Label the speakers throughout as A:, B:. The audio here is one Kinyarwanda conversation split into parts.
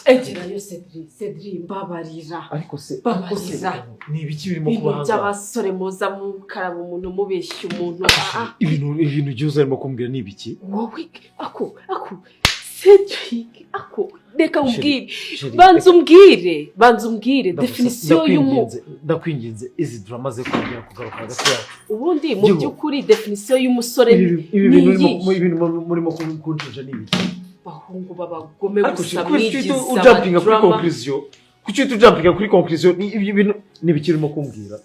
A: Egerayo, Cedric. Cedric, mbabarira.
B: Ariko se
A: Babarira.
B: ni ibiki birimo
A: Ibintu
B: kuba ahangaha?
A: by'abasore muza mukaraba umuntu, mubeshya umuntu. Ah,
B: Ibintu byose arimo kumbwira ni ibiki?
A: Wowe, ako Cedric, ako reka umbwire.
B: Chérie,
A: Banza umbwire, banza umbwire définition y'umu
B: Ndakwinginze, izi drama ze kongera kugaruka hagati yacu.
A: Ubundi mu
B: Giho.
A: by'ukuri définition y'umusore
B: Ibi
A: ni
B: bintu urimo
A: iyihe?
B: Ibintu murimo kunshinja ni ibiki?
A: Bahungu b'abagome
B: Ariko
A: gusa
B: chérie, kuki uhita
A: mwigiza
B: ujumpinga kuri
A: abadrama.
B: conclusion? Kuki uhita ujumpinga kuri conclusion? Ni ibi bintu ni ibiki urimo kumbwira?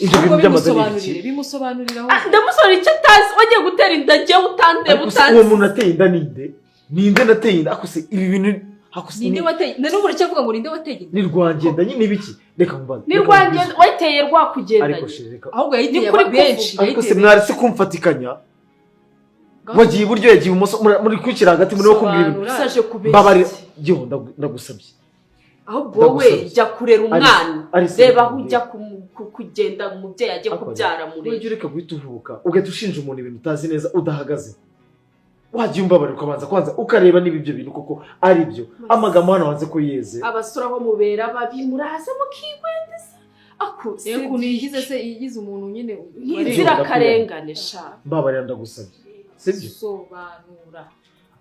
B: Ibyo bintu by'amaze ni ibiki?
C: Bimusobanurire, bimusobanurire aho.
A: Ah, ndamusobanurira icyo atazi. Wagiye gutera inda njyewe utandeba,
B: Ariko se uwo
A: utanzi.
B: muntu ateye inda ninde? Ninde nateye inda? Ariko se ibi bintu, ariko se
C: Ninde wateye? Na n'ubu uracyavuga ngo ninde wateye inda?
B: Ni rwangenda nyine ibiki? Reka mbaze.
A: Ni rwangenda wayiteye, rwakugendanye.
B: Ariko chérie, reka.
C: Ahubwo yayiteye
A: Ni kuri
C: benshi.
B: Ariko se
C: Yayiteye.
B: mwaretse kumfatikanya? Wagiye iburyo, yagiye ibumoso, muri kwishyira hagati, muri kumbwira ibintu.
C: Sobanura.
A: Usaje kubeshya.
B: Mbabarira Giho, ndagusabye.
A: Ahubwo wowe
B: Ndagusabye.
A: jya kurera umwana.
B: Alice,
A: Reba aho
B: reka.
A: ujya kugenda, umubyeyi ajye
B: Ariko
A: kubyara murebe.
B: Ujye ureka guhita uhubuka ugahita ushinja umuntu ibintu utazi neza, udahagaze. Wagiye umbabarira, ukabanza kwanza ukareba niba ibyo bintu koko ari byo. Amagambo hano hanze ko yeze.
A: Abasore aho mubera babi, muraza mukigwendeza ako.
C: Rero ukuntu yigize se, yigize umuntu nyine.
A: Nk'inzirakarengane sha.
B: Mbabarira, ndagusabye, sibyo?
C: Sobanura.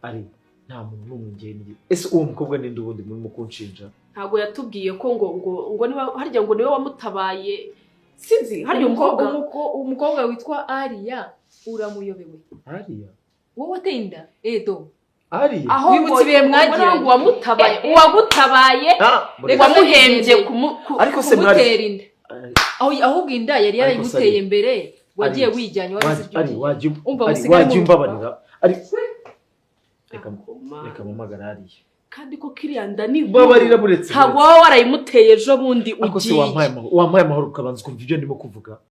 B: Ari nta muntu n'umwe ngiye ngiye. Ese uwo mukobwa ninde ubundi murimo kunshinja?
A: Ntabwo yatubwiye ko ngo niba harya ngo niwe wamutabaye, sinzi harya umukobwa.
C: Umukobwa witwa Ariya uramuyobewe?
B: Ariya?
C: Wowe wateye inda Edo.
B: Ariya?
A: Aho
C: Wibutse
A: ngo
C: ibihe mwagiranye.
A: ngo uwamutabaye, uwagutabaye.
B: Ah,
C: Reka
A: Wamuhembye
B: Ariko se mwari
C: kumutera inda. Ahubwo inda yari
B: Ariko
C: yarayimuteye
B: Sari,
C: mbere, wagiye
B: Ari,
C: wijyanye, wari uzi ibyo
B: ari
C: ugiye.
B: wajya
C: Umva,
B: ari
C: musigare
B: wajya
C: mu-
B: umbabarira, ari reka mpamagare hariya.
A: Kandi ko kiriya nda ni
B: Mbabarira, buretse.
A: Ntabwo waba warayimuteye ejo bundi
B: Ariko se
A: ugiye?
B: wampaye amahoro, wampaye amahoro ukabanza ukumva ibyo ndimo kuvuga?